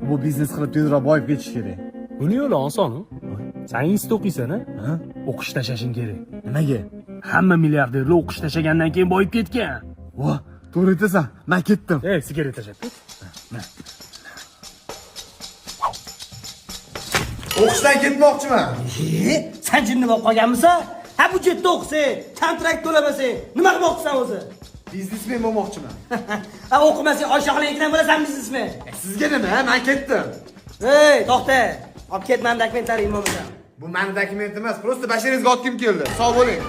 Bu biznes qilib tezroq boyib ketish kerak. Buni yo'li oson u. Sen institut o'qiysan, a? O'qish tashlashing kerak. Nimaga? Hamma milliarderlar o'qish tashlagandan keyin boyib ketgan. Voh, to'g'ri aytasan. Men ketdim. Ey, sigaret tashlab ket. O'qishdan ketmoqchiman. E, san jinni bo'lib qolganmisan? Ha, byudjetda o'qisang, kontrakt to'lamasang, nima qilmoqchisan o'zi? Biznesmen bo'lmoqchiman. Ha, o'qimasang, oyshoqlikdan bo'lasan biznesmen. Sizga nima? Men ketdim. Ey, to'xta. Olib ket mani dokumentlaringni bo'lmasa. Bu mani dokument emas, просто basharingizga otgim keldi. Sog' bo'ling.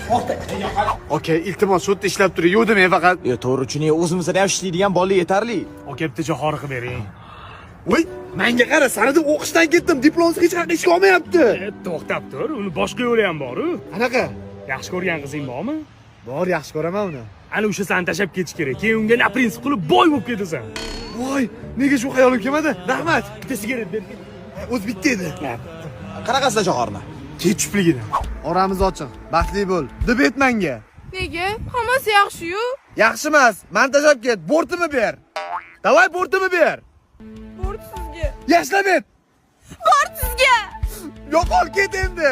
To'xta. Okey, iltimos shu yerda ishlab turing. Yo'q demang faqat. Yo, to'g'ri, chunki o'zimizda ham ishlaydigan bola yetarli. Aka, bitta jahori qilib bering. Voy, menga qara, sani deb o'qishdan ketdim. Diplomsiz hech qayerga ishga olmayapti. E, to'xtab tur, uni boshqa yo'li ham bor-u. Qanaqa? Yaxshi ko'rgan qizing bormi? Bor, yaxshi ko'raman uni. Ana o'sha seni tashlab ketish kerak. Keyin unga na prinsip qilib boy bo'lib ketasan. Voy, nega shu xayolim kelmadi? Rahmat. Bitta sigaret ber. O'zi bitta edi. Qanaqasida jahorni? Ketchupligini. Oramiz ochiq. Baxtli bo'l. Deb et menga. Nega? Hammasi yaxshi-yu. Yaxshi emas. Meni tashlab ket. Bortimi ber. Davay bortimi ber. Bort sizga. Yashlab et. Bort sizga. Yo'qol ket endi.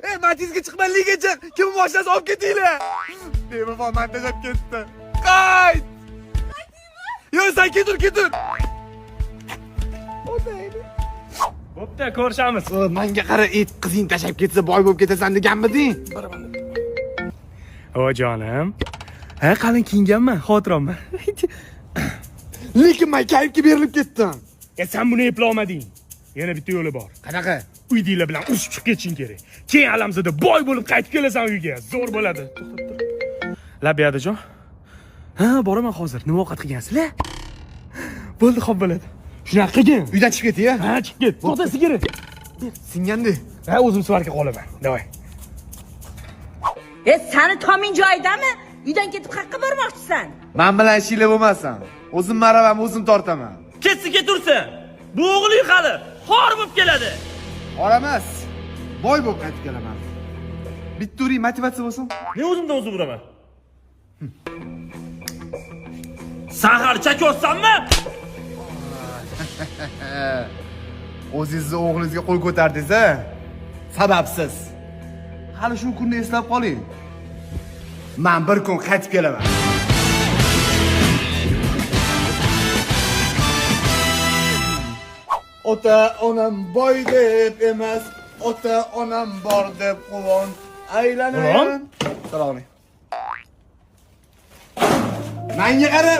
Ey, Matizga chiqma, liga chiq. Kim mashinasi olib ketinglar. Bevafo meni tashlab ketdi. Qayt! Yo'q, sen ketur, ketur. Bo'pti, ko'rishamiz. Menga qara, it qizing tashlab ketsa boy bo'lib ketasan deganmiding? O jonim. Ha, qalin kiyinganman, xavotir olma. Lekin men kayfga berilib ketdim. E, sen buni eplolmading. Yana bitta yo'li bor. Qanaqa? Uydagilar bilan urushib chiqib ketishing kerak. Keyin alamzada boy bo'lib qaytib kelasan uyga. Zo'r bo'ladi. To'xtab tur. Labi adajon. Ha, boraman hozir. Nima ovqat qilgansizlar? Bo'ldi, xo'p bo'ladi. Shunaqa qilgin. Uydan chiqib ket, ya. Ha, chiqib ket. To'xta, sigaret. Singandi. Ha, o'zim svarka qolaman. Davay. E, sani toming joyidami? Uydan ketib qayerqa bormoqchisan? Men bilan ishinglar bo'lmasin. O'zim maravamni o'zim tortaman. Ketsin ketursin. Bu o'g'ling hali xor bo'lib keladi. Oramas. Boy bo'lib qaytib kelaman. Bitta uring motivatsiya bo'lsin. Men o'zimdan o'zim uraman. San hali chakyorsanmi? O'zingizni o'g'lingizga qo'l ko'tardingiz a? Sababsiz. Hali shu kunni eslab qoling. Men bir kun qaytib kelaman. Ota onam boy deb emas, ota onam bor deb quvon. Aylanayin. Ulan? Salom alaykum. Menga qara.